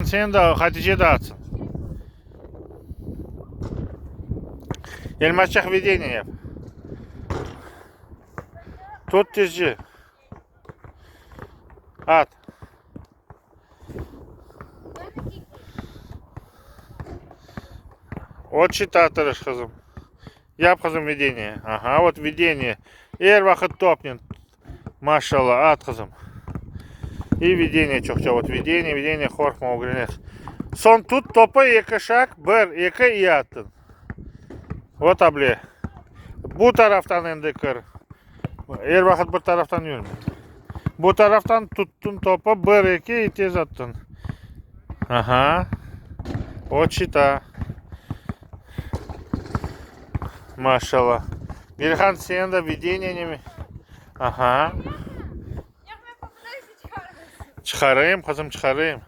sen de, Hatice de atsın. Elmasçıq vedeniye yap. Tut tezce. At. Ot şita tırış, qızım. Yap, qızım, vedeniye. Aha, vot vedeniye. Er vaqıt topnen. Maşallah, at, qızım. İ vedeniye çoqça. Vot vedeniye, vedeniye, qorqma, ögrenes. Soñ tut topı, eki şag, bir, eki, i attın. Vot able. Bu taraftan endi kir. Er vaqıt bir taraftan yürme. Bu taraftan tuttın topı, bir, eki, i tez attın. Aha. O çita. Maşallah. Gülhan, sen de vedeniye neme? Aha. Çıqarayım, qızım, çıqarayım.